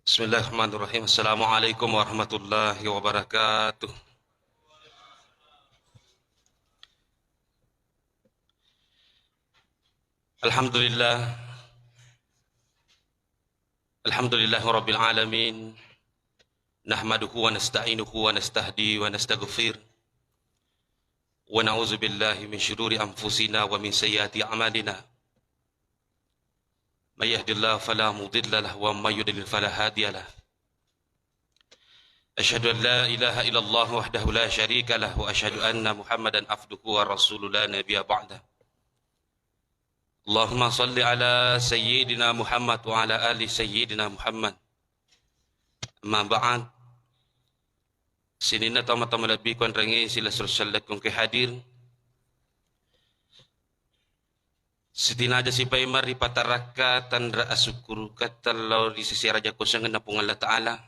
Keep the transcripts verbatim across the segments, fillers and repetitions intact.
Bismillahirrahmanirrahim. Assalamualaikum warahmatullahi wabarakatuh. Alhamdulillah. Alhamdulillahi rabbil alamin. Nahmaduhu wa nasta'inuhu wa nastahdi wa nastaghfir. Wa na'udzu billahi min syururi anfusina wa min sayyiati a'malina. May yahdillahu fala mudilla lahu wa may yudlil fala hadiya lah. Asyhadu an la ilaha illallah wahdahu la syarika lah wa asyhadu anna Muhammadan abduhu wa rasuluh la nabiyya ba'dah. Allahumma salli ala sayyidina Muhammad wa ala ali sayyidina Muhammad. Amma ba'd. Sininna tau mata malebbiku anrangi sila sellekku engka hadir. Sitinaja sipaimeng ripatarakka tanra asukkuruketta lao ri sese raja kosengenna Puang Allah Ta'ala.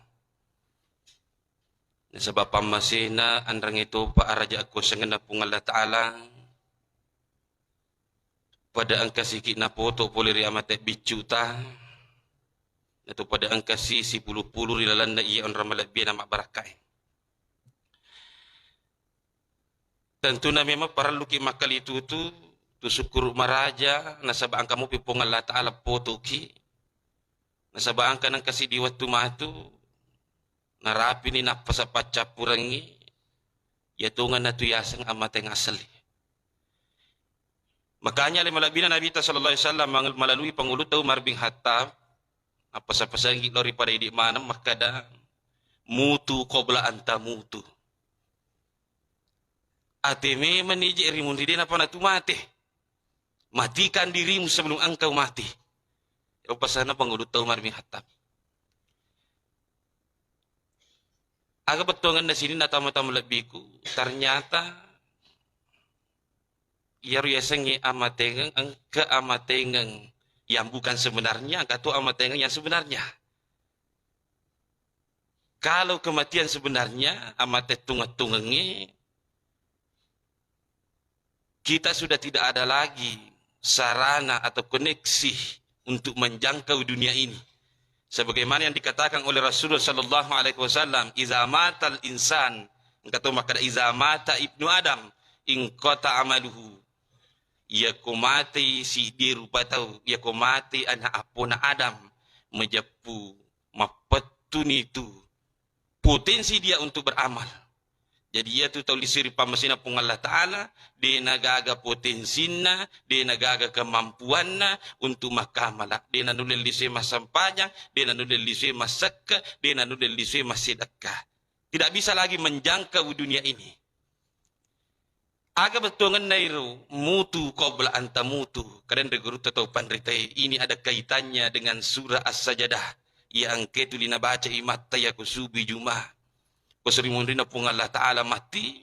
Nasaba pammasena anrangi topa araja kosengenna Puang Allah Ta'ala. Pada engka siki napoto pole ri amate biccuta. Natu pada engka si sipulu-pulu ri lalenna iya onrang malebbi na mabbarakkae. Tentuna memang parelluki makkalitutu, tu sukkuru maraja, nasaba engka mupi Puang Allah Ta'ala potoki, nasaba engka nengka sidi wettu matu, narapini nappasa paccappurengngi, iya tongenna tu yaseng ammateng asli. Makanya le malebbina Nabi ta sallallahu alaihi wasallam melalui pangulutta Umar bin Khattab, appasa-pasangi lao ri pada idi maneng makkada, "Mutu qabla an tamutu." Ate memang ni je rimunri de napana tu mate. Matikan dirimu sebelum engkau mati. Ero pasanna pangulutta Umar bin Khattab. Aga bettuangenna sininna tama-tama lebbiku, ternyata iyaro yasengnge amatengeng, engka amatengeng yang bukan sebenarnya, engka to amatengeng yang sebenarnya. Kalau kematian sebenarnya, amate tungeng-tungengnge, kita sudah tidak ada lagi sarana atau koneksi untuk menjangkau dunia ini. Sebagaimana yang dikatakan oleh Rasulullah sallallahu alaihi wasallam, "Iza matal insan," engka to makkada, "Iza mata ibnu Adam, inqata amaluhu." Iyako matei siddi rupa tau, iyako matei anak appona Adam, majeppu, mappettuni tu potensi dia untuk beramal. Jadi, iyatu tau lise ri pammasena Puang Allah Ta'ala, de nagaga potensinna, de nagaga kemampuanna untuk makkamala, de nanulle lise massempajang, de nanulle lise massekke, de nanulle lise massedekka. Tidak bisa lagi menjangkau dunia ini. Aga bettuangenna iro mutu qabla an tamutu? Kadang ri gurutta tau panritae, ini ada kaitannya dengan surah As-Sajadah. Iya engke tuli nabaca imatta yako subuh Juma. Ko seri munrina Puang Allah Ta'ala matti,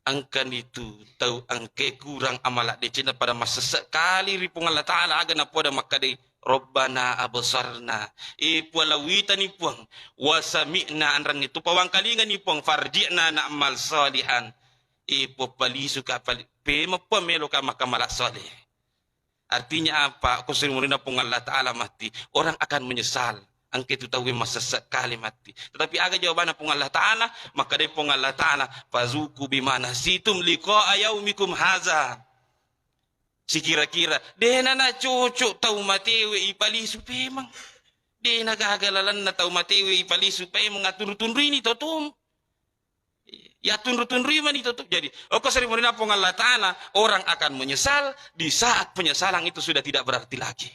engkani tu tau engke kurang amala decenna pada massesse kali ri Puang Allah Ta'ala, aga napoda makkadai, "Rabbana absarna." E Puang, lawitani Puang. "Wa sami'na," anrangi tu pawangkalingani Puang, "farji'na na'mal salihan." E Puang, palisuka, pali-, pemeng Puang meloka makkamala saleh. Artinya apa? Ko seri munrina Puang Allah Ta'ala matti, orang akan menyesal. Engke tu tauwe massesse kali matti. Tetapi aga jawabanna Puang Allah Ta'ala? Makkadai Puang Allah Ta'ala, "Fazuku bima nasitum liqa'a yaumikum haza." Sikira-kira, dena nacocok tau matewe ipalisu pemeng. Dena gaga lalenna tau matewe ipalisu pemeng, atunru-tunruini to tum. Ya tunru-tunrui mani tutup. Jadi, okko seri munrina Puang Allah Ta'ala, orang akan menyesal di saat penyesalan itu sudah tidak berarti lagi.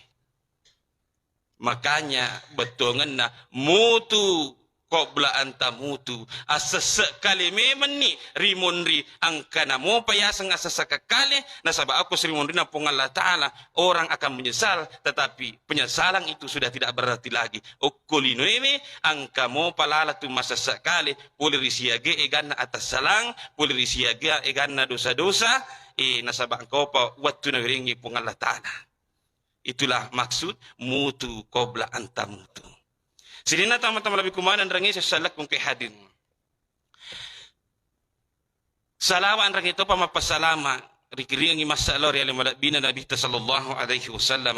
Makanya, bettuangenna mutu qabla an tamutu. Assesse kale memenni ri munri, engkana mopa yaseng assesse kale, nasaba okko seri munrina Puang Allah Ta'ala, orang akan menyesal, tetapi penyesalan itu sudah tidak berarti lagi. Okko linoewe, engka mopa lala tu massesse kale, pole ri siage eganna atassalang, pole ri siage eganna dosa-dosa, e, nasaba engka mopa wettu nawerengngi Puang Allah Ta'ala. Itulah maksud mutu qabla an tamutu. Sininna tama-tama lebbi kumaneng rangi sessalakku engke hadir. Salawa anrangi topa mappasalama, rikiringengi massa lao ri ale malebbina Nabitta sallallahu alaihi wasallam.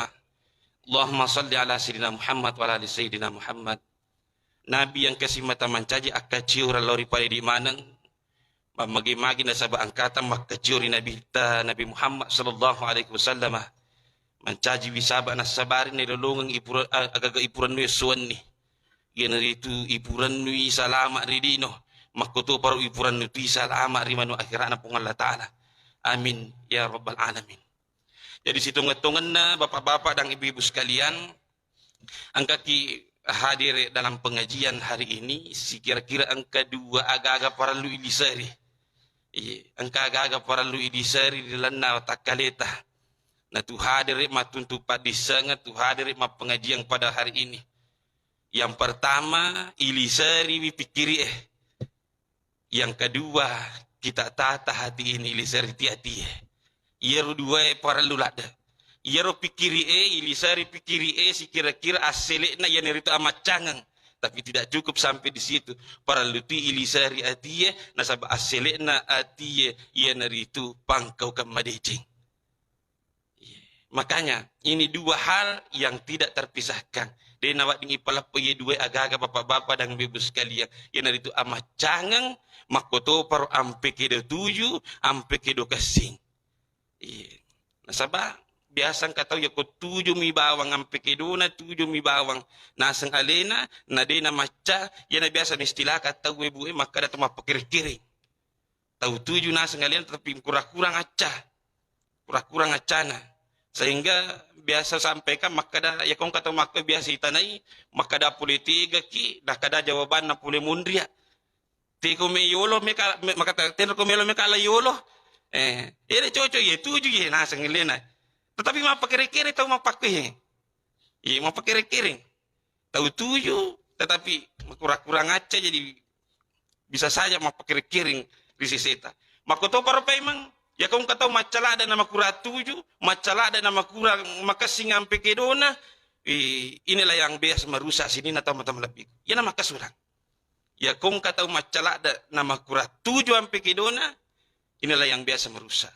Allahumma salli ala Sayyidina Muhammad wa ala ali Sayyidina Muhammad. Nabi yang kasi mata mancaji akkaciurang lao ri paledi maneng. Mammagi-magi nasaba engkata makkaciuri Nabitta Nabi Muhammad sallallahu alaihi wasallam. Mancaji wisaba nassabari nailolongeng ipura-, a-, agaga ipurannu essuanni. Iyanaritu ipurannu salama ri lino, makkotoparo ipurannu ti salama ri manu akhirana Puang Allah Ta'ala. Amin ya rabbal alamin. Jadi, sitongeng-tongenna bapak-bapak dan ibu-ibu sekalian, engkaki hadir dalam pengajian hari ini, sikira-kira engka dua aga-aga parellu iliseri. Iya, engka aga-aga parellu iliseri ri lalenna watakkaleta. Na tu hadir mattuntu paddissengeng, tu hadir mappengajian pada hari ini. Yang pertama, iliseri pikkiri e. Yang kedua, kita tata hati ini, iliseri ti atie. Iyaro duae parellu ladde. Iyaro pikkiri e, iliseri pikkiri e, sikira-kira assele'na iyanaritu amaccangeng. Tapi tidak cukup sampai di situ. Parellu ti iliseri atie, nasaba assele'na atie iyanaritu pangkaukeng madeceng. Makanya, ini dua hal yang tidak terpisahkan. De nawedding ipaleppo ye dua aga-aga bapak-bapak dan ibu-ibu sekalian. Iyanaritu amaccangeng, makkotoparo ampe kedo tuju, ampe kedo kessing. Iya. Nasaba, biasa engka tau yako tuju mi bawang, ampe kedona tuju mi bawang. Naseng alena, na de namacca, iyana biasa mistilaka tau ibu e, makkada to mappakere-kere. Tau tuju naseng alena, tapi kurang-kurang acca. Kurang-kurang accana. Sehingga biasa sampaikan makkada, ya kong kata makko biasa itanai, makkada pole tegaki, nakada jawabanna pole monria. Teko me yolo, me ka-, me, makata, teko melo me kala yolo. Eh, ere cocok ye, tuju ye, naseng alena. Tetapi mappakere-kere tau mappakko ye. Ye, mappakere-kere. Tau tuju, tetapi makurang-kurang acca, jadi bisa saja mappakere-kere ri seseta. Makkotoparo paimeng, ya kong kata tau maccalada na makurang tuju, maccalada na makurang makessing ampe kedona, eh, inilah yang biasa merusak sininna tau mata malebbiku. Iyana makkasurang. Ya kong kata tau maccalada na makurang tuju ampe kedona, inilah yang biasa merusak.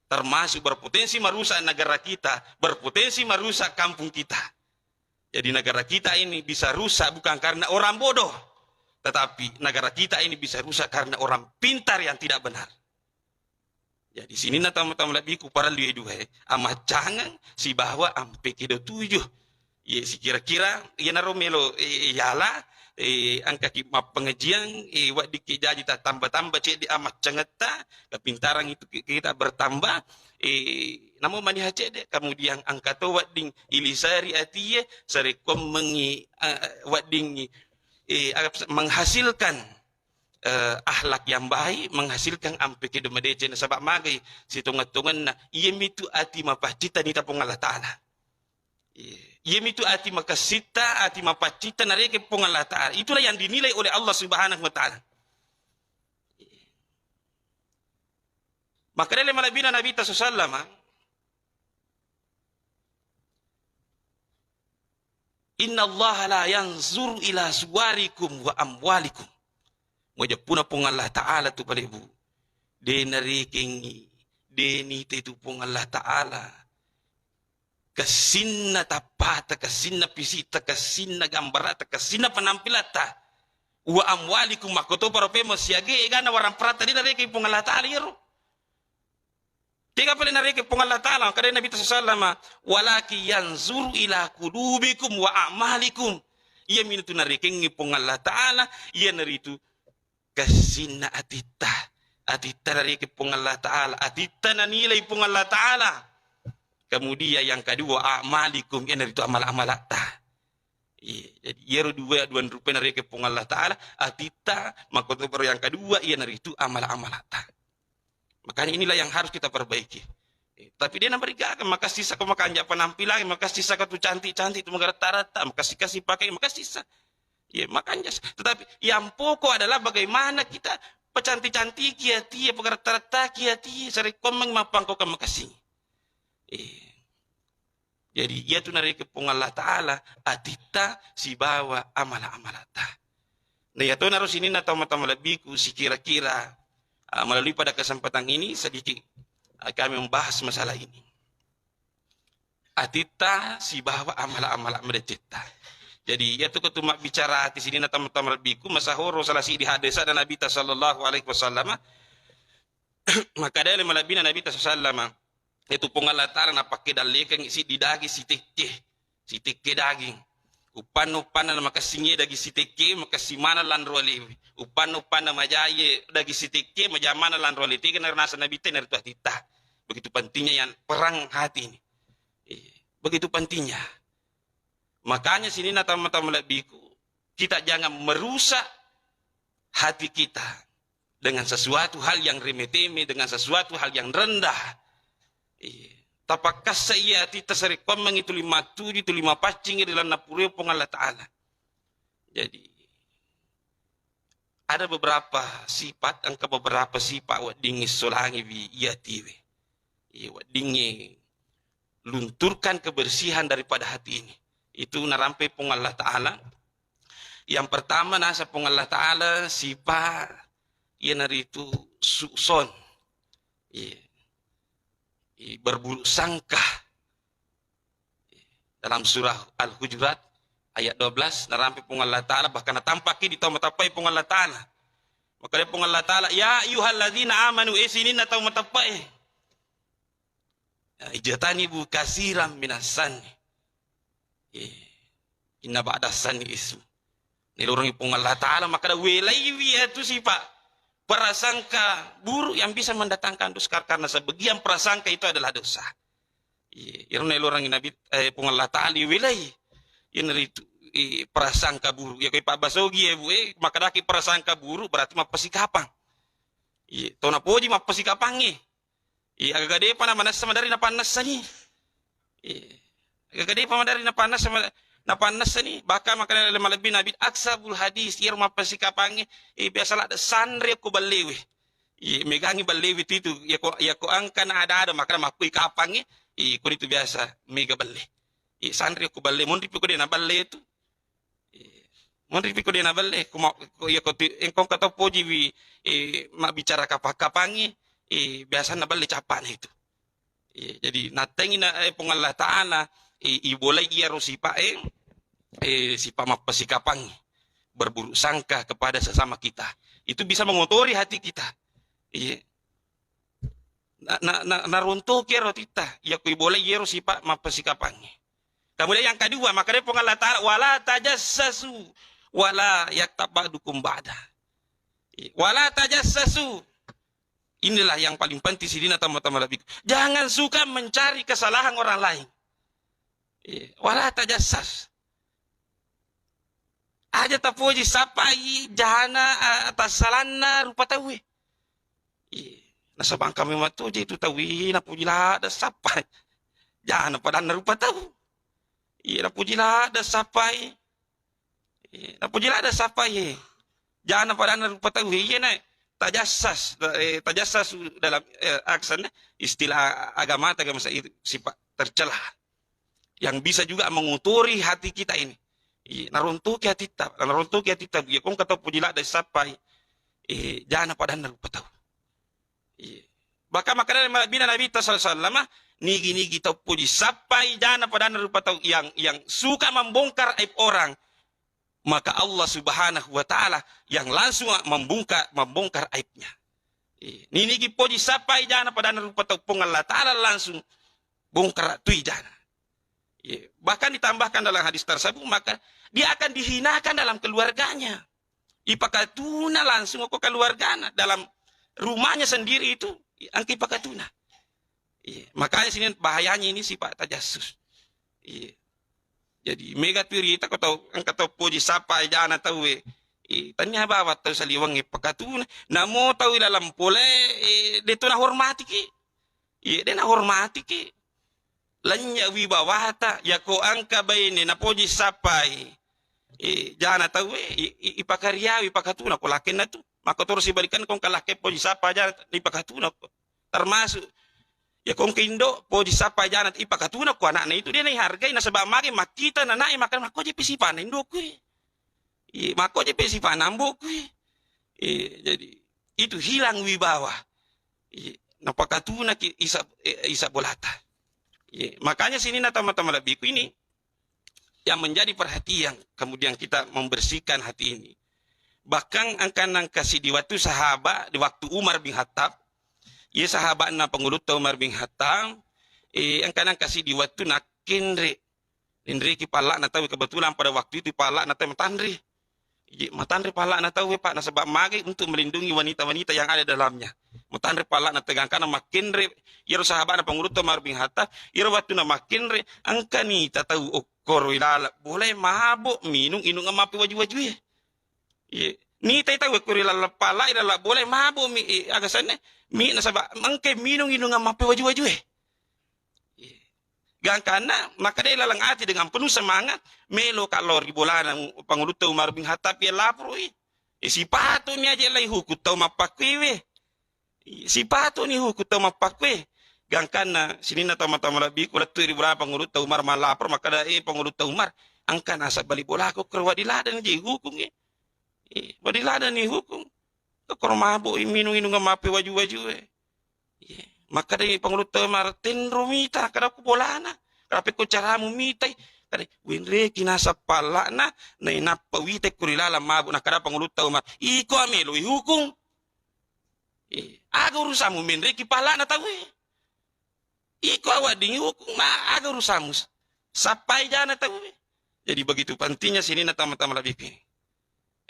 Termasuk berpotensi merusak negara kita, berpotensi merusak kampung kita. Jadi negara kita ini bisa rusak bukan karena orang bodoh, tetapi negara kita ini bisa rusak karena orang pintar yang tidak benar. Jadi sininna tau mata malebbiku parellu ye dua e, amaccangeng sibawa ampe kedo tuju. Ye sikira-kira, iyanaro melo, eh, yala, eh, engkaki mappengajian, eh, weddikki jaji tattamba-tamba cedde amaccangetta, kepintaran itu ki-, kita bertambah, eh, namo maniha cedde, kemudian engka to wedding iliseri atie, sarekkuammengngi, eh, weddingngi, eh, apa, menghasilkan, eh, akhlak yang baik, menghasilkan ampe kedo madeceng, nasaba magai sitongeng-tongenna, iyamitu ati mapaccitta nita Puang Allah Ta'ala. Iya. Iyamitu ati makessitta, ati mapaccitta narekeng Puang Allah Ta'ala. Itulah yang dinilai oleh Allah Subhanahu wa Ta'ala. Maka dalam malebbina Nabi ta sallallahu alaihi wasallam, "Innallaha la yanzuru ila suwarikum wa amwalikum." Majeppuna Puang Allah Ta'ala tu pale bu. De narekengngi, de nite tu Puang Allah Ta'ala kessinna tappata, kessinna pisita, kessinna gambarata, kessinna penampilatta. Wa amwalikum, makkotoparo pemo siage egana waramparatta, de narekeng Puang Allah Ta'ala iyaro. Tega pale narekeng Puang Allah Ta'ala, makkeda Nabi sallallahu alaihi wasallam, "Walakin yanzuru ila qulubikum wa a'malikum." Iya mintu narekengngi Puang Allah Ta'ala, iyanaritu kessinna atitta. Atitta narekeng Puang Allah Ta'ala, atitta nanilai Puang Allah Ta'ala. Kemudian yang kedua, a'malikum, iyanaritu amal-amalatta. Iya, jadi iyaro dua, dua rupa narekeng Puang Allah Ta'ala, atitta, makkotoparo yang kedua, iyanaritu amal-amalatta. Makanya inilah yang harus kita perbaiki. Eh, tapi de namarigaga, makessisako makanja penampilan, makessisako tu cantik-cantik, tu magaretta-retta, makessi-kessi pakai, makessisa. Ya, makanja. Tetapi yang pokok adalah bagaimana kita pecantik-cantiki atie, pagaretta-rettaki atie, sarekkuammengngi mappangkaukeng makessing. Eh. Jadi, iyatu narekeng Puang Allah Ta'ala atitta sibawa amala-amalatta. Nah, iyatonaro sininna tau mata malebbiku, sikira-kira, ah, melalui pada kesempatan ini sedikit, ah, kami membahas masalah ini. atitta sibawa amala-amala madecetta. Jadi, iyatu ko tu mabbicara ati sininna tama-tama lebbiku, masahoro salah sidi hadisna Nabitta sallallahu alaihi wasallam, makkeda le malebbina Nabitta sallallahu alaihi wasallam, iyatu Puang Allah Ta'ala napakke dallekengngi siddi daging sitekke, sitekke daging. Uppanna-uppanna na makessingnge daging sitekke, makessing maneng lanro alewe. Uppanna-uppanna majae daging sitekke, maja maneng lanro alewe. Tega naseng Nabitta, iyanaritu atitta. Begitu pentingnya yang perang hati ini. Iya, begitu pentingnya. Makanya sininna tama-tama lebbiku, kita jangan merusak hati kita dengan sesuatu hal yang remeh-temeh, dengan sesuatu hal yang rendah. Iya. Tapakkassa iya atitta sarekkuammengngi tuli mattuju, tuli mapaccingngi ri lalenna purae Puang Allah Ta'ala. Jadi, ada beberapa sifat, engka beberapa sifat weddingngi solangiwi iya atiwe. Iya, weddingngi lunturkan kebersihan daripada hati ini. Itu narampe Puang Allah Ta'ala. Yang pertama, naseng Puang Allah Ta'ala sifat iyanaritu su'zon. Iya. I-, berburuk sangka. Dalam surah Al-Hujurat ayat dua belas, narampe Puang Allah Ta'ala, bahkan natampaki di tau mateppe'e Puang Allah Ta'ala. Makkeda Puang Allah Ta'ala, "Ya ayyuhalladzina amanu," eh, sininna tau mateppe'e. Ya, "ijtanibu katsiran minas zanni. Eh, inna ba'das zanni ism." Naelorengngi Puang Allah Ta'ala makkeda, welaiwi iyatu sifat prasangka buruk yang bisa mendatangkan dosa, karena sebagian prasangka itu adalah dosa. Iya, iyaro naelorengngi Nabi, eh, Puang Allah Ta'ala, iwelai. Iyanaritu, eh, prasangka buruk. Iya, ko ipabbasogi, eh, Bu, eh, makkedaki prasangka buruk berarti mappasikapang. Iya, to napoji mappasikapangnge. Iya, agaga depa na manessa maderri napannessani. Iya. Agaga depa maderri napannessa, ma-, napannessani. Bahkan makkeda le malebbi Nabi, aksabul hadis, iyaro mappasikapangnge, eh, biasa ladde sanre ko ballewe. Iya, megangi ballewe tu itu. Iya ko, iya ko engka na ada-ada, makkeda makkui kapangnge, iya, ko itu biasa mega balle. Iya, sanre ko balle, monri pi ko de na balle itu. Iya. Monri pi ko de na balle, ko ma-, ko iya ko ti-, engkong ka tau pojiwi, eh, mabbicara kapang-kapangngi, eh, biasanna balle cappana itu. Iya, jadi nattengi na, eh, Puang Allah Ta'ala, eh, ibolai iyaro sifat, eh, eh, sifat mappasikapangngi, berburuk sangka kepada sesama kita. Itu bisa mengotori hati kita. Iya. Na, na, na, narontoki ero titta, iya ko ibolai iyaro sifat mappasikapangngi. Kemudian yang kedua, makkeda Puang Allah Ta'ala, "Wala tajassasu, wala yaktab ba'dukum ba'da." Wala tajassasu. Inilah yang paling penting sidina tama-tama lebih. Jangan suka mencari kesalahan orang lain. Iya. Wala tajassas. Aja tapoji sappai jana, a, tassalanna rupa tauwe. Iya. Nasaba engka memang toje itu tauwe, napoji ladde sappai. Jana padanna rupa tau. Iya, napoji ladde sappai. Iya, napoji ladde sappai, eh. Jana padanna rupa tau, iya, na tajassas, eh, tajassas dalam, eh, aksen, istilah agama, agama sa-, itu sifat tercela yang bisa juga mengotori hati kita ini. Iya, narontoki hatitta, narontoki hatitta, iya, kong kata poji ladde sappai, eh, jana padanna rupa tau. Iya. Bahkan makkeda malebbina Nabitta sallallahu alaihi wasallam, nigi-nigi tau poji sappai jana padanna rupa tau yang, yang suka membongkar aib orang, maka Allah Subhanahu wa Ta'ala yang langsung membungka-, membongkar aibnya. Iya. Ninigi poji sappai jana padanna rupa tau, Puang Allah Ta'ala langsung bongkar tui jana. Iya. Bahkan ditambahkan dalam hadis tersebut, maka dia akan dihinakan dalam keluarganya. Ipakatuna langsung ko keluargana, dalam rumahnya sendiri itu, angki pakatuna. Iya. Makanya sini bahayanya ini sifat tajassus. Iya. Jadi, mega tu rita ko tau, engka tau poji sappai jana tauwe. Eh, tania bawa tau saliweng e pakatuna. Namo tau ilalang pole, eh, de tu nahormatiki. Iya, de nahormatiki. Lanya wibawata, yako engka baine napoji sappai, eh, jana tauwe, i-, i-, ipakariawi, ipakatuna ko lakenna tu. Makkotoro sibalikan ko engka lake poji sappai jana, ipakatuna ko. Termasuk, yako engka indo poji sappai jana, ipakatuna ko anakna itu, de naihargai, nasaba mage makkita nanae makkeda, makkoje pi sipana indoku e. Iya, makkoje pe sifana amboku. Iya, jadi itu hilang wibawa. Iya, napakatunaki isa, eh, isa bolata. Iya, makanya sininna tau matoa malebbiku ini yang menjadi perhatian, kemudian kita membersihkan hati ini. Bahkan engka nangka siddi wettu sahabat di waktu Umar bin Khattab, iya sahabatna Pangulutta Umar bin Khattab, eh, engka nangka siddi wettu nakkenre, enreki palla'na tau, kebetulan pada waktu itu palla'na tau matanre. Iya, matanre palla'na tau, Pak, nasaba magai untuk melindungi wanita-wanita yang ada dalamnya. Matanre palla'na tau, gangkana makkenre, iyaro sahabatna Pangulutta Umar bin Khattab, iyaro wettunna makkenre, engkani tatau okkoro ilala, boleh mabok minung inungan mappe waju-wajue. Iya. Nitai tau okkoro ilala pala, ilala boleh mabok mi, eh, aga senna, mi nasaba engkai minung inungan mappe waju-wajue. Iya. Gangkanna, makkedai laleng ati dengan penuh semangat, melo ka lao ri bolana Pangulutta Umar bin Khattab iya laporoi. Eh, sipatuni aja lai hukum tau mappakkuewe. Iya, sipatuni hukum tau mappakkuewe. Gangkanna, sininna tau matoa malebbiku lettu ri bolana Pangulutta Umar mallapor, makkeda, eh, Pangulutta Umar, engka naseng bali bolaku koro wadi ladang je hukum, eh. Eh, wadi ladang ni hukum. Koro mabok i minung-inung mappe waju-wajue. Iya. Makkedai Pangulutta Umar, tenro mita, kada ku bolana. Kada pekko caramu mitai. Kada, wenreki naseng palla'na, nainappa witai ko ri laleng mabok, nakkeda Pangulutta Umar, iko amelo i hukum. Iya. Aga urusamu menreki palla'na tau e. Iko aweddingi hukum, ma aga urusamu? Sappai jana tau e. Jadi begitu pentingnya sininna tau matoa malebbiku ini.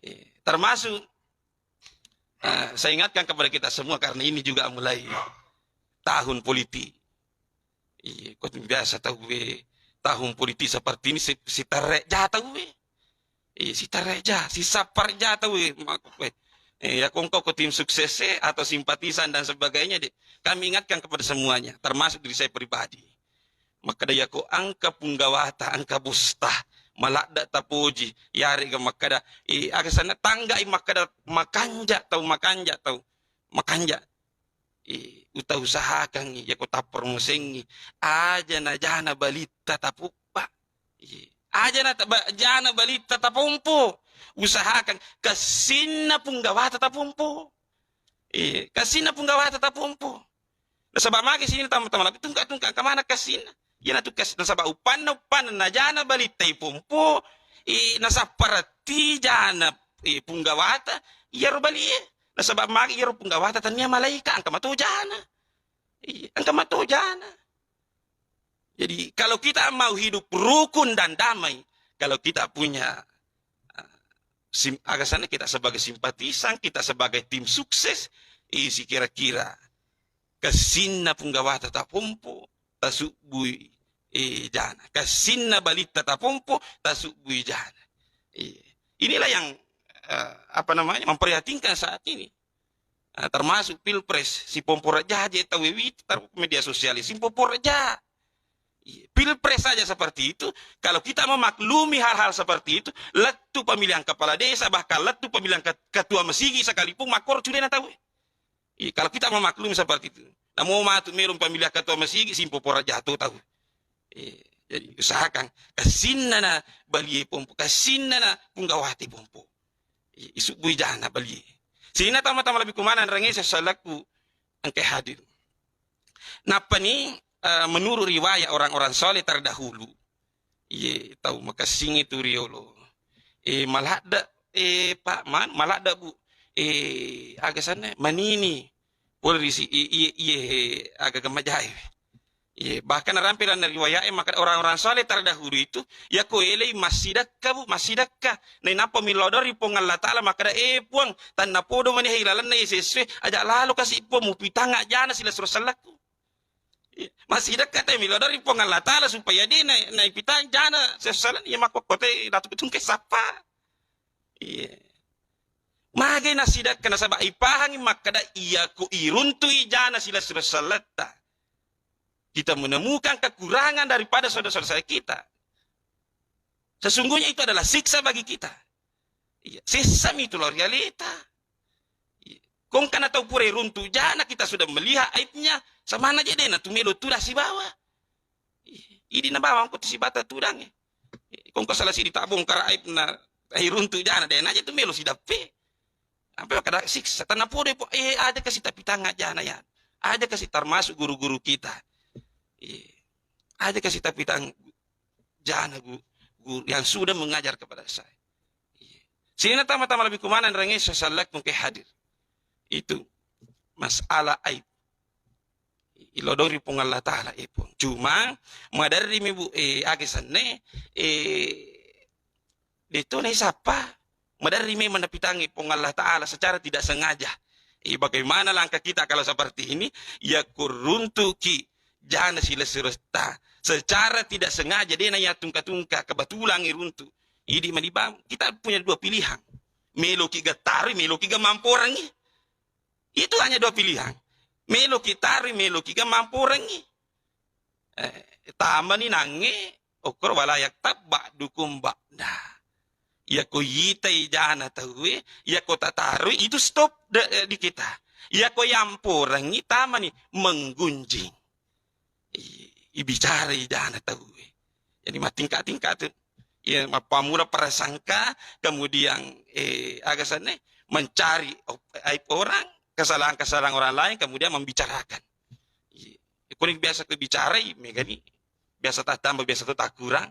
Eh, termasuk, eh, saya ingatkan kepada kita semua karena ini juga mulai tahun politik. Iya, ko biasa tau e, tahun politik seperti ini si-, sitarre ja tau e. Iya, sitarre ja, sisappar ja tau e, makkukue. Eh, ya kongko ko tim sukses e atau simpatisan dan sebagainya, deh. Kami ingatkan kepada semuanya, termasuk diri saya pribadi. Makkeda yako engka punggawata, engka bosta, maladda tapoji, yarega makkeda, eh, aga senna tanggai makkeda makanja tau, makanja tau, makanja. Eh, uta usahakangngi, yako tappromosengngi, aja na jana balitta tapuppa. Eh, aja na ta-, ba-, jana balitta tapompo. Usahakan kessinna punggawata tapompo. Eh, kessinna punggawata tapompo. Nasaba magi sini tama-tama labi tungka-tungka engka maneng kessinna. Iyanatu kes-, nasaba uppanna, uppanna najana balitta ipompo, eh, nasapparetti jana, eh, punggawata, iyaro balie. Nasaba magi iyaro punggawata tania malaika, engka mato jana. Iya, engka mato jana. Jadi, kalau kita mau hidup rukun dan damai, kalau kita punya, uh, sim-, aga senna kita sebagai simpatisan, kita sebagai tim sukses, isi kira-kira kessinna punggawata tapompo, tasubbui, eh, jana. Kessinna balitta tapompo, tasubbui jana. Iya. Inilah yang, eh, apa namanya, memprihatinkan saat ini. Eh, termasuk pilpres, sipompo raja aja tau e, wi, taruh media sosial, sipompo raja. Iya, pilpres saja seperti itu. Kalau kita memaklumi hal-hal seperti itu, lettu pemilihan kepala desa, bahkan lettu pemilihan ket-, ketua masigi sekalipun, makkoro cudena tau e. Iya, kalau kita memaklumi seperti itu. Namo matu melo pemilihan ketua masigi, simpo pora jatuh tau. Iya, jadi usahakan kessinna na balie pompo, kessinna na punggawate pompo. Iya, isubbui jana balie. Sina tama-tama lebih kumana rangesa salaku engke hadir. Nappani, eh, menurut riwayat orang-orang soleh terdahulu, iye tau makessing itu riolo, eh, maladda, eh, Pak, man, maladda, Bu, eh, aga sanna, manini, pole risi, i-, iye, iye, eh, aga gemma jae. Iye, bahkan rampe lanna riwayat e, maka orang-orang soleh terdahulu itu, yako elei massidakka, Bu, massidakka. Nainappa milodori Puang Allah Ta'ala, makkada, eh, Puang, tanna podo mani ilalenna iye sesue, aja lalo kasi Puang, mupitanga jana sila surah salakku. Iya. Massidakka te milodori Puang Allah Ta'ala supaya de na, naipitang jana sessaleng, iya makkokkote datu tungke sappa. Iya. Magai nasidakka nasaba ipahangi makkada iya ku iruntui jana sila surah saletta. Kita menemukan kekurangan daripada saudara-saudara kita. Sesungguhnya itu adalah siksa bagi kita. Iya, sessami tu lao ri aleta. Iya. Kongkana tau pura iruntu jana, kita sudah melihat aibnya, samana je dena tu melo tudang sibawa. Iya. Idi na bawang ko tu sibata tudang e. Iya. Kongko salah sidi tabongkar aib na iruntu jana, dena je tu melo sidappe. Ampe makkada siksa, tanna podo po, eh, aja kasi tapi tanga jana ya. Aja kasi termasuk guru-guru kita. Iya. aja kasih tapitang jana gu-, guru yang sudah mengajar kepada saya. Iya. Sini tama-tama lebih kumana rangai sasallakkung ke hadir. Itu masalah aib. Ilodori Puang Allah Ta'ala, eh, Puang. Cuma, maderri mi, Bu, eh, age senne, eh, deto na isappa. Maderri memang napitangi Puang Allah Ta'ala secara tidak sengaja. Eh, bagaimana langkah kita kalau seperti ini? Ya kuruntuki jana silessuresta. Secara tidak sengaja, dena ya tungka-tungka, kebetulan iruntu. Idi manibang, kita punya dua pilihan. Meloki gettarui, meloki ga mamporangi. Itu hanya dua pilihan. Meloki tarui, meloki ga mamporangi. Eh, tamani nange, okor walayak tabba dukung ba'da. Yako yitai jana tauwe, yako tatarui, itu stop de-, eh, di kita. Yako yamporangi, tamani menggunjing. I-, ibicarai jana tauwe. Jadi, matingka-tingka tu. Ya, mappamula prasangka, kemudian, eh, aga sanne, mencari op-, aib orang, kesalahan-kesalahan orang lain, kemudian membicarakan. Iya. Kuni biasa ku bicarai, megani. Biasa tattamba, biasa tu takurang.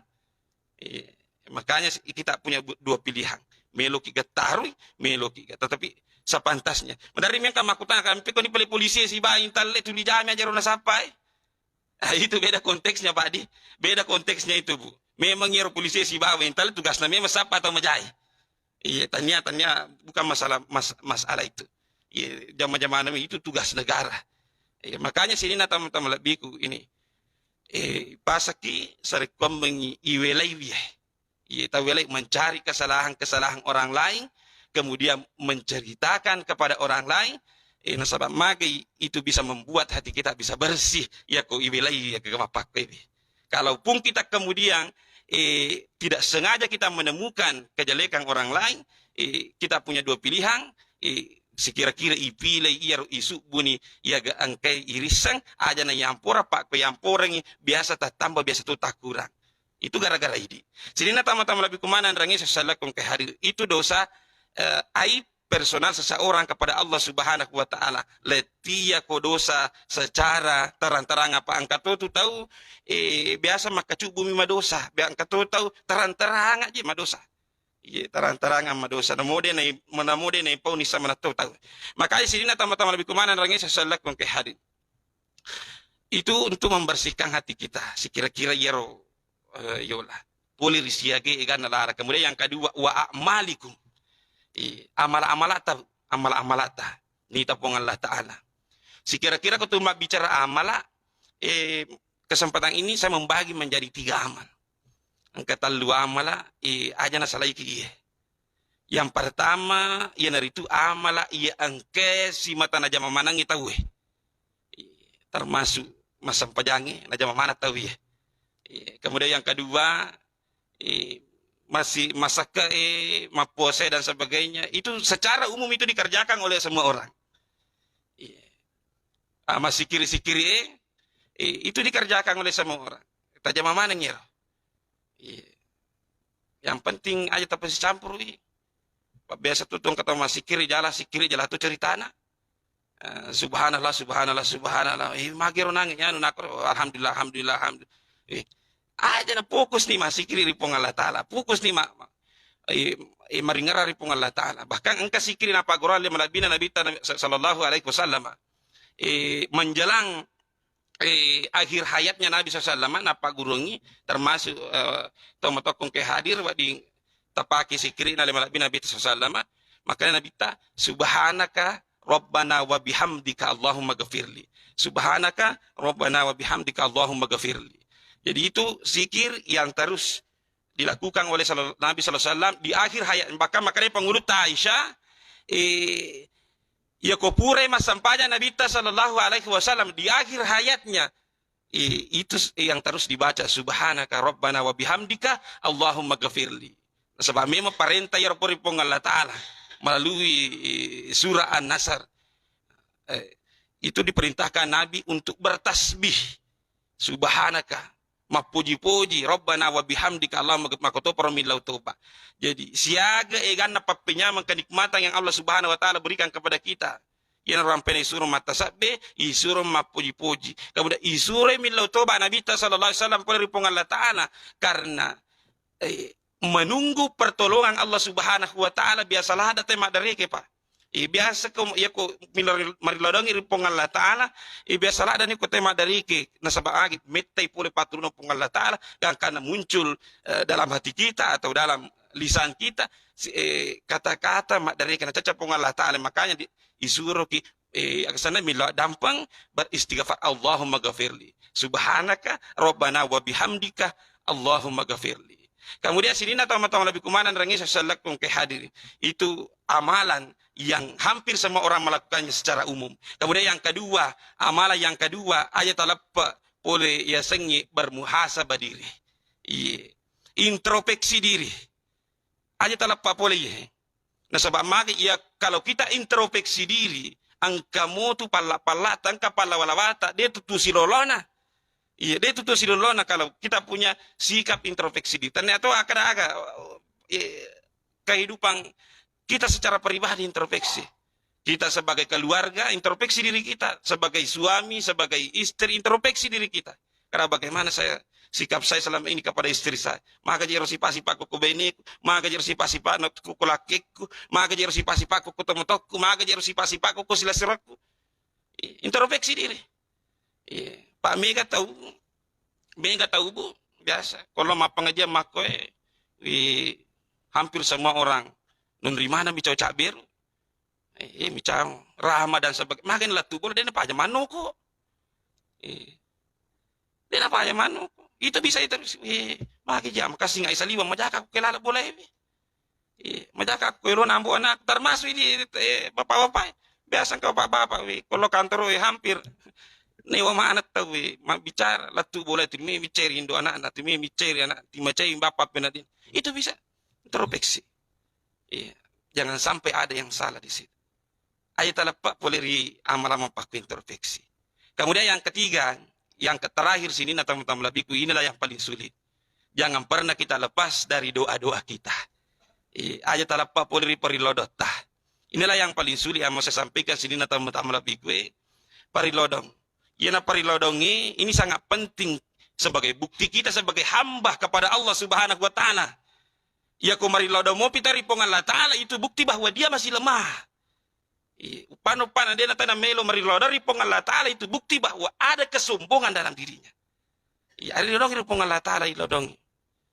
Iya. Makanya si-, kita punya bu-, dua pilihan. Meloki gettarui, meloki get-, tetapi sepantasnya. Madari mengka makutana kampe koni pale polisi si bayi talle tuli jami aja rona sapai. Ah, itu beda konteksnya, Pak Di. Beda konteksnya itu, Bu. Memang iyaro polisi sibawa yang tali tugasna memang siapa atau majai. Iya, tania, tania bukan masalah mas-, masalah itu. Iya, jama-jama itu tugas negara. Iya, makanya sini na teman-teman lebihku ini. Eh, pasaki sarekkuammengi iwelai wiye. Iya, tawelai mencari kesalahan-kesalahan orang lain, kemudian menceritakan kepada orang lain, eh, nasaba magai itu bisa membuat hati kita bisa bersih, ya ko iwelai ya kegama pakko ini. Kalaupun kita kemudian, eh, tidak sengaja kita menemukan kejelekan orang lain, eh, kita punya dua pilihan, eh, sekira-kira ipilai iyaro isubbuni, iya ga engkai irisseng, aja na yampora, pakko yamporangi, biasa tattamba, biasa tu takurang. Itu gara-gara idi. Sininna tama-tama lebih kumana rangi sessalakung ke hari. Itu dosa, eh, aib personal seseorang kepada Allah Subhanahu wa Ta'ala. Lettia ko dosa secara terang-terang apa angka to tu tau, eh, biasa makkacubbumi madosa. Biasa angka to tau terang-terang aja madosa. Iya, terang-terangan madosa. Namode nai, namode nai pau nisa manatto tau. Makanya sininna tama-tama lebih kumana rangi sessalakung ke hari. Itu untuk membersihkan hati kita. Sekira-kira iyaro, eh, yola. Pole ri siage eganna lara. Kemudian yang kedua, wa a'malikum. Eh, amala-amalata, amala-amalata. Nita Puang Allah Ta'ala. Sekira-kira ko tu mabbicara amala, eh, kesempatan ini saya membagi menjadi tiga amal. Engka tellu amala, eh, aja nasalaiki iye. Yang pertama, iyanaritu amala iya engke simata najama manengngi tauwe. Termasuk massempajangnge najama maneng tauwe. Kemudian yang kedua, eh, masih masakka, eh, mappuasa dan sebagainya. Itu secara umum itu dikerjakan oleh semua orang. Iya. Ah, massikiri-sikiri, eh, eh, itu dikerjakan oleh semua orang. Tajama maneng iyaro. Iya. Yang penting aja tapasicampurui. Biasa tu tong kata massikiri jala, sikiri jala tu ceritana. Eh, subhanallah, subhanallah, subhanallah. Eh, magero nangi anu nakro, alhamdulillah, alhamdulillah, alhamdulillah. Eh, aja na fokus ni massikiri ri Puang Allah Ta'ala. Fokus ni ma, ma, eh, eh, maringara ri Puang Allah Ta'ala. Bahkan engka sikiri napagoro le malabbina Nabi ta-, Nabi sa-, sallallahu alaihi wasallam. Eh, menjelang, eh, akhir hayatnya Nabi sallallahu alaihi wasallam, napagurungi termasuk, eh, tau matokkong ke hadir, wedding tapake sikirina le malabbina Nabi sallallahu alaihi wasallam. Makanya Nabi ta, "Subhanaka Rabbana wa bihamdika Allahumma ghafirli. Subhanaka Rabbana wa bihamdika Allahumma ghafirli." Jadi itu sikir yang terus dilakukan oleh sal-, Nabi sallallahu alaihi wasallam di akhir hayat. Bahkan makanya pengurut Aisyah, eh, ya ko pura massempajang Nabi ta sallallahu alaihi wasallam di akhir hayatnya, i-, itu s-, yang terus dibaca, "Subhanaka Rabbana wa bihamdika, Allahumma ghafirli." Sebab memang perintah ya Rabbul Puang Allah Ta'ala melalui, eh, surah An-Nasr. Eh, itu diperintahkan Nabi untuk bertasbih. Subhanaka, mappuji-puji, Rabbana wa bihamdika, Allahumma, makkotoparo millau toba. Jadi, siaga eganna pappenyameng kenikmatan yang Allah Subhanahu wa Ta'ala berikan kepada kita. Iyanaro ampe isuro mattasabbe, isuro mappoji-poji. Kemudian isuro millau toba Nabitta sallallahu alaihi wasallam pole ri Puang Allah Ta'ala karena, eh, menunggu pertolongan Allah Subhanahu wa Ta'ala biasa lada te maddareke, Pak. Eh, biasa ko, iya ko milari-, marilodongi ri Puang Allah Ta'ala, eh, biasa lada ni ko te maddareke, nasaba agi mettai pole paturunna Puang Allah Ta'ala, gangkana muncul, eh, dalam hati kita atau dalam lisan kita, si-, eh, kata-kata maddareke nacaca Puang Allah Ta'ala, makanya di-, isuroki, eh, aga senna millau dampeng beristighfar, Allahumma ghafirli. Subhanaka Rabbana wa bihamdika, Allahumma ghafirli. Kemudian sininna tau-tau lebih kumanang rangi sallakku ke hadiri. Itu amalan yang hampir semua orang melakukannya secara umum. Kemudian yang kedua, amalan yang kedua, aja taleppa pole yasengnge bermuhasabah diri. Iya. Introspeksi diri. Aja taleppa pole iye. Nasaba magi iya, kalau kita introspeksi diri, engka motu palla-pallata, engka pallawa-lawata, de tutu silolona. Iya, de tutu silolona kalau kita punya sikap introspeksi diri. Tania to akada aga, eh, kehidupan kita secara pribadi introspeksi. Kita sebagai keluarga, introspeksi diri kita. Sebagai suami, sebagai istri, introspeksi diri kita. Karena bagaimana saya, sikap saya selama ini kepada istri saya. Maka jero sipa-sipakku ku beneku, maka jero sipa-sipakku ku lakekku, maka jero sipa-sipakku ku tomotokku, maka jero sipa-sipakku ku silasirakku. I-, introspeksi diri. Iya. Pak, mega tau, mega tau, Bu, biasa. Kalau mau pengajian makkoe, wi, hampir semua orang. Nun ri mana mi cau cak beru? Eh, eh, micau Rama dan sebagainya. Magai lattu bola, de napaja manoko. Eh, de napaja manoko. Itu bisa itu, eh, magi jam kasih ngai saliwang majaka ku kelala bola ewe. Eh, majaka ku elo nambo anak, termasuk ini, eh, bapak-bapak. Biasa engka bapak-bapak, we, kalau kantor, we, hampir newa mana tau, we, ma bicara lattu bola itu, mi miceri indo anak, anak itu, mi miceri anak, timacai bapak penadin. Itu bisa introspeksi. Iya. Jangan sampai ada yang salah di situ. Aja taleppa pole ri amal-amal pakku introspeksi. Kemudian yang ketiga, yang ke-, terakhir sininna tamu-tamu labiku, inilah yang paling sulit. Jangan pernah kita lepas dari doa-doa kita. Iya, aja taleppa pole ri parilodotta. Inilah yang paling sulit yang mau saya sampaikan sininna tamu-tamu labiku, eh. Parilodong. Iyana parilodongnge ini sangat penting sebagai bukti kita sebagai hamba kepada Allah Subhanahu wa Ta'ala. Iya, ko marilodong mopi tari Puang Allah Ta'ala, itu bukti bahwa dia masih lemah. Iya, upana-upana de natana melo marilodong ri Puang Allah Ta'ala, itu bukti bahwa ada kesombongan dalam dirinya. Iya, ari lodong ri Puang Allah Ta'ala ilodong.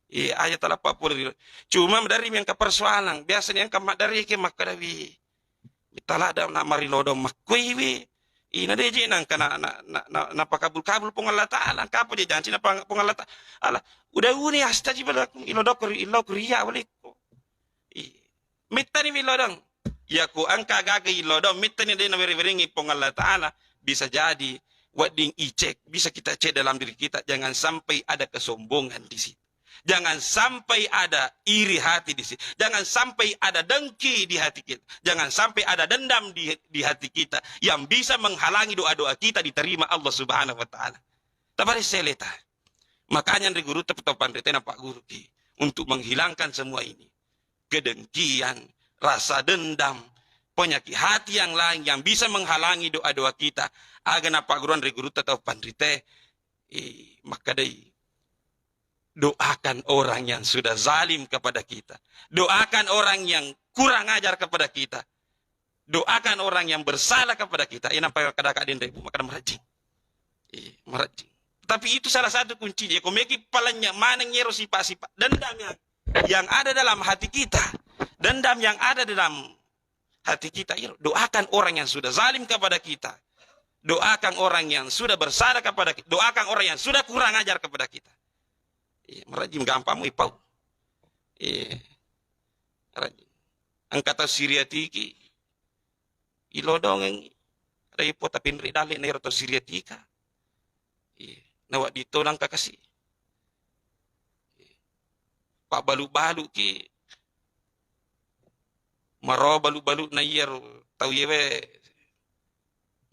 Iya, aja taleppa pole ri. Cuma dari yang ke persoalan, biasa yang ke madari ke makkadawi. Talada na marilodong makkuiwi. Ina de je nangka na, na, na, na, napakabul-kabul Puang Allah Ta'ala. Engka apa je janji na Puang, Puang Allah Ta'ala. Udah uni astajib lakum, ilodok ri, ilok ria walekko. Iya. Mittani mi lodong. Iya ku engka gaga ilodong, mittani de naweri-weringi Puang Allah Ta'ala. Bisa jadi wedding icek, bisa kita cek dalam diri kita. Jangan sampai ada kesombongan di situ. Jangan sampai ada iri hati di situ. Jangan sampai ada dengki di hati kita. Jangan sampai ada dendam di, di hati kita yang bisa menghalangi doa-doa kita diterima Allah Subhanahu wa Ta'ala. Tabari seleta. Makanya ri guru tep-, topan ri tena Pak Guru ki untuk menghilangkan semua ini. Kedengkian, rasa dendam, penyakit hati yang lain yang bisa menghalangi doa-doa kita. Aga na Pak Guru ri guru tep-, topan ri te, eh, makkadai. Doakan orang yang sudah zalim kepada kita. Doakan orang yang kurang ajar kepada kita. Doakan orang yang bersalah kepada kita. Ina pa kada ka denre, maka marajing. Eh, marajing. Tapi itu salah satu kuncinya. Ko meki palanya maneng yero sipa-sipa. Dendam yang, yang ada dalam hati kita. Dendam yang ada dalam hati kita, iya, doakan orang yang sudah zalim kepada kita. Doakan orang yang sudah bersalah kepada kita. Doakan orang yang sudah kurang ajar kepada kita. Iya, marajing gampang mu ipau. Iya. Marajing. Engka tau siriatiki. Ilodongeng. Ada ipo tapi nri dale na ero tau siriatika. Iya. Nawa ditolong kakasi. Pabbalu-balu ki. Maro balu-balu na iyaro tau yewe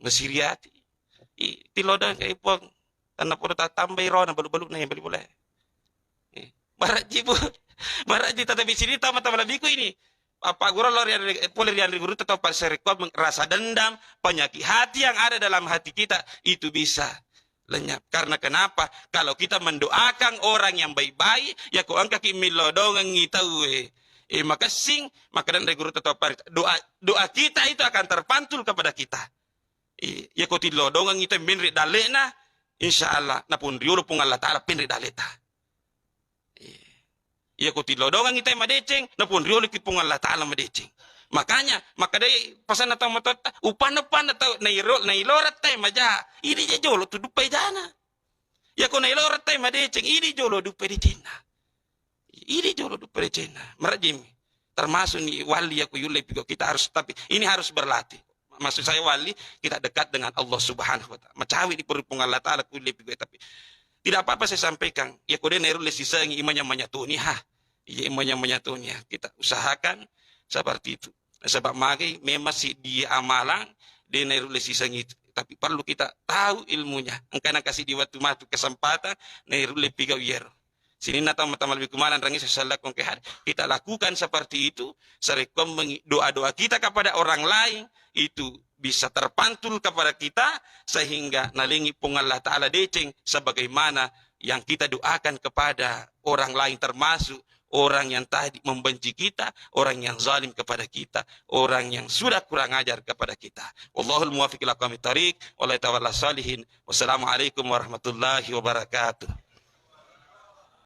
masiriati. I, tilodong kai Puang. Tanna podo tatambai rona balu-balu na yang bali bola. Eh, marajji, Bu. Marajji tata bisini tama-tama labiku ini. apa guru lo rian, eh, pole rian guru tetap pada serekam rasa dendam, penyakit hati yang ada dalam hati kita itu bisa lenyap. Karena kenapa? Kalau kita mendoakan orang yang baik-baik, ya ko engka ki millo dongengi tauwe, eh, makessing, maka dan guru tetap pada doa, doa kita itu akan terpantul kepada kita. Eh, ya ko tillo dongengi tau menre dalle'na, insya Allah napun riolo Puang Allah Ta'ala penre dalleta. Iya. Iya, ko tilodongang ita madeceng, napunrioloki Puang Allah Ta'ala madeceng. Makanya, makkedai pasanna tau matoatta, upanna-upanna tau nairo-, nailoreng tai maja, idi je jolo tu duppai jana. Iya, ko nailoreng tai madeceng, idi jolo duppai decenna. Idi jolo duppai decenna. Marajimi. Termasuk ni wali ya ko yulle pigo kita harus, tapi ini harus berlatih. Maksud saya wali, kita dekat dengan Allah Subhanahu wa Ta'ala. Macawi di perhubungan Allah Ta'ala kulle pigo, tapi tidak apa-apa saya sampaikan. Ya ko de nairulle sisengi imanya manyatuni ha. Iya imanya manyatuni ha. Kita usahakan seperti itu. Sebab magai memang si di amalang de nairulle sisengi itu. Tapi perlu kita tahu ilmunya. Engkana kasih di waktu matu kesempatan nairulle pigo yero. Sininna tau mata lebih kumalan rangi sesalla kongke hari. Kita lakukan seperti itu, sarekkuammengi doa-doa kita kepada orang lain itu bisa terpantul kepada kita sehingga nalengi Puang Allah Ta'ala deceng sebagaimana yang kita doakan kepada orang lain, termasuk orang yang tadi membenci kita, orang yang zalim kepada kita, orang yang sudah kurang ajar kepada kita. Wallahul muwaffiq ila aqwamit thariq, wallahu ta'ala salihin. Wassalamualaikum warahmatullahi wabarakatuh.